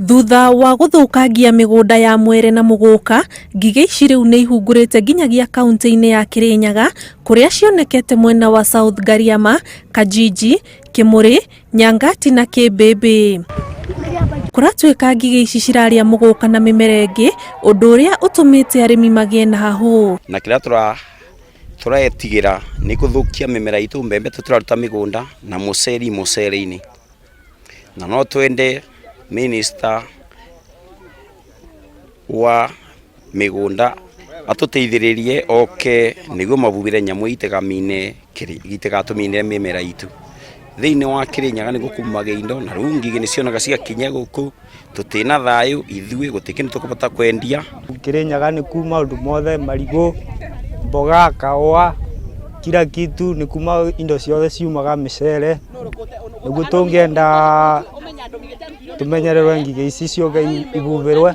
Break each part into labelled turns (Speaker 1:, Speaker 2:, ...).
Speaker 1: Thutha wa gũthũkangia mĩgũnda ya mwere na mũgũka, ngigĩ ici rĩu nĩ ihungurĩte nginyagia kaunti-inĩ ya Kĩrĩnyaga kũrĩa cionekete mwena wa South Ngariama, Kajiji, Kĩmũrĩ, Nyangati na Kĩmbĩmbĩ. Kũratuĩka ngigĩ ici cirarĩa mũgũka na mĩmera ĩngĩ, ũndũ ũrĩa ũtũmĩte arĩmi magĩe na hahũ.
Speaker 2: Na kĩrĩa tũra tũretigĩra nĩ gũthũkia mĩmera itũ, mbembe tũtiraruta mĩgũnda na mũceri mũcere-inĩ. Na no twende minister wa mĩgũnda atũteithĩrĩrie oke nĩguo mahuhĩre nyamũ itikamine itigatũminĩre mĩmera itũ. Thĩinĩ wa Kĩrĩnyaga nĩkuo kumaga indo na rĩu ngigĩ nĩ cionaga ciakinya gũkũ tũtirĩ na thayũ ithuĩ gũtirĩ kĩndũ tũkũbota kwendia.
Speaker 3: Kĩrĩnyaga nĩ kuma maũndũ mothe marigũ, mboga, kahũa, kila kitu nĩ kuma indo ciothe ciumaga mĩcere, nĩguo tũngĩenda tũmenyererwe ngigĩ ici ciũke ihuhĩrwe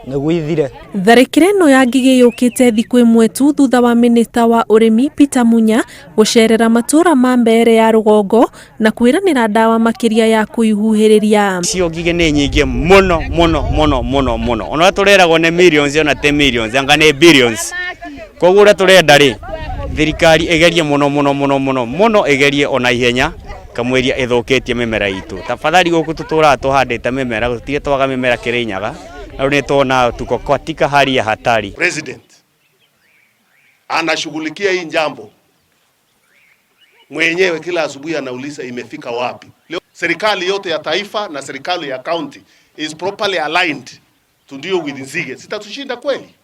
Speaker 3: nĩguo ithire.
Speaker 1: Tharĩkĩra ĩno ya ngigĩ yũkĩte thikũ ĩmwe tu thutha wa mĩnĩsta wa ũrĩmi Peter Munya gũcerera matũra ma Mbeere ya rũgongo na kwĩranĩra ndawa makĩria ya kũihuhĩrĩria.
Speaker 4: Icio ngigĩ nĩ nyingĩ mũno mũno mũno mũno mũno ona ũrĩa tũreragwo nĩ millions ona ti millions anga nĩ billions koguo ũrĩa tũrenda rĩ thirikari ĩgerie mũno mũno mũno mũno mũno ĩgerie ona ihenya kamũiria ĩthũkĩtie mĩmera itũ tafadhali gũkũ tũtũraga tũhandĩte mĩmera gũtirĩ twaga mĩmera Kĩrĩnyaga na rĩu nĩ tuona tuko katika hali ya hatari.
Speaker 5: President anashughulikia hii jambo mwenyewe, kila asubuhi anauliza imefika wapi. Leo serikali yote ya taifa na serikali ya county is properly aligned to deal with nzige, zitatushinda kweli?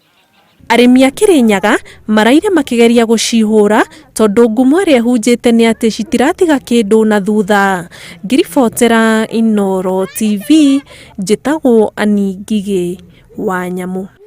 Speaker 1: Arĩmi a Kĩrĩnyaga maraire makĩgeria gũcihũra tondũ ngumo ĩrĩa ĩhunjĩte nĩ atĩ citiratiga kĩndũ na thutha. Ngĩribotera Inooro TV, njĩtagwo Ann Ngigĩ wa Nyamũ.